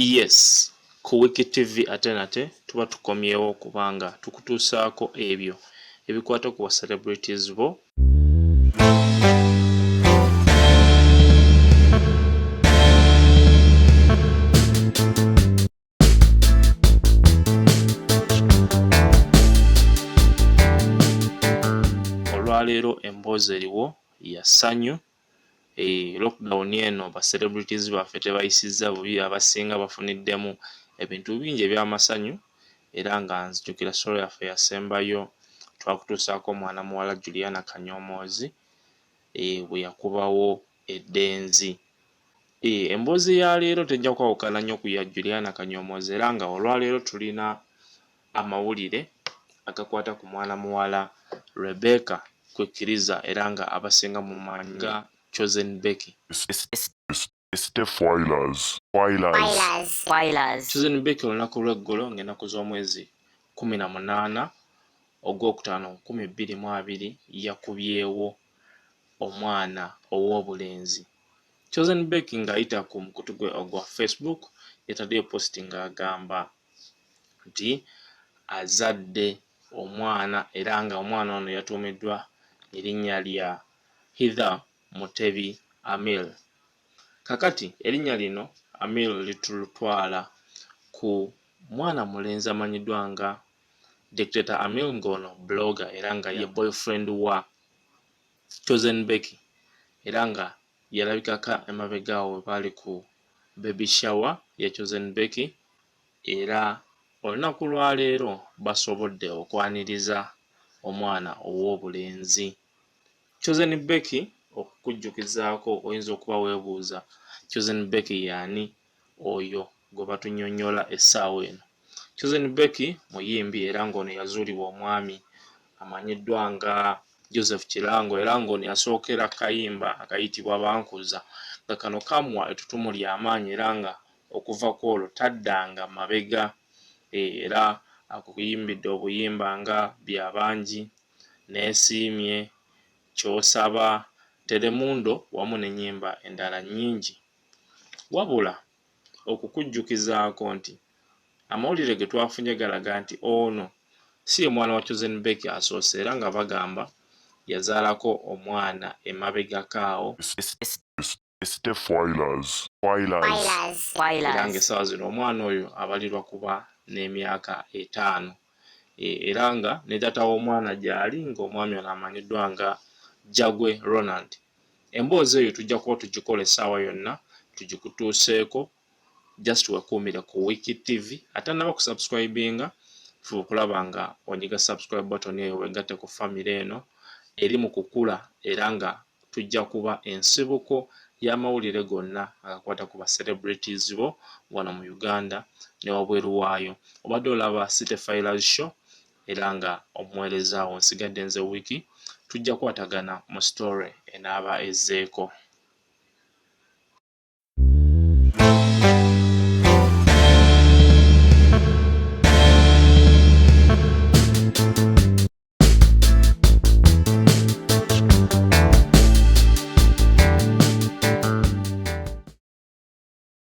Yes, ku Wiki TV ate nate tuba tukomyewo kubanga tukutuusaako ebyo ebikwata ku ba celebrities bo. Olwaleero emboozi eriwo ya ssanyu. Eh, lockdown eno ba celebrities baffe tebayisizza bubi, abasinga bafuniddemu ebintu bingi eby'amasanyu era nga nzijukira story yaffe yasembayo twakutuusaako omwana muwala Juliana Kanyomoozi eh, bwe yakubawo eddenzi. Eh, emboozi ya leero tejja kwawukana nnyo ku ya Juliana Kanyomoozi era nga olwaleero tulina amawulire agakwata ku mwana muwala Rebecca Kwikiriza era nga abasinga mumanyi nga Chosen Becky. Chosen Becky olunaku lw'eggulo ng'ennaku z'omwezi 18 Ogwokutaano 2020 yakubyewo omwana ow'obulenzi. Chosen Becky ng'ayita ku mukutu gwe ogwa Facebook yataddeyo post ng'agamba nti azadde omwana era nga omwana ono yatuumiddwa erinnya lya Heather Mutebi Amil. Kakati erinnya lino Amil litutwala ku mwana mulenzi amanyiddwa nga Dictator Amil ng'ono blogger era nga ye boyfriend wa Chosen Becky era nga yalabikako emabega awo we baali ku baby shower ya Chosen Becky era olunaku lwaleero basobodde okwaniriza omwana ow'obulenzi. Chosen Becky okukujjukizaako oyinza okuba weebuuza Chosen Becky y'ani oyo gwe batunnyonnyola essaawa eno. Chosen Becky muyimbi era ng'ono yazuulibwa omwami amanyiddwa nga Joseph Kilango era ng'ono yasookera kayimba akayitibwa Bankuza nga kano kamuwa ettutumu lya maanyi era nga okuva kw'olwo taddanga mabega era akuyimbidde obuyimba nga Byabangi, Neesiimye, Ky'osaba, Telemundo wamu n'ennyimba endala nnyingi. Wabula okukujjukizaako nti amawulire ge twafunye galaga nti ono si ye mwana wa Chosen Becky asoose era nga bagamba yazaalako omwana emabegako awo. Era ng'essaawa zino omwana oyo abalirwa kuba n'emyaka etaano era nga ne taata w'omwana gy'ali ng'omwami ono amanyiddwa nga Jagwe Ronald. Emboozi eyo tujja kuba tugikola essaawa yonna tugikutuuseeko just wekuumire ku Wiki TV. Atannaba kusubscribinga fuba okulaba nga onyiga subscribe button eyo wegatte ku famire eno eri mu kukula era nga tujja kuba ensibuko y'amawulire gonna agakwata ku ba celebrities bo wano mu Uganda ne wabweru waayo. Obadde olaba City Filers Show era nga omuweereza wo nsigadde nze Wiki, tujja kwatagana mu story enaaba ezzeeko.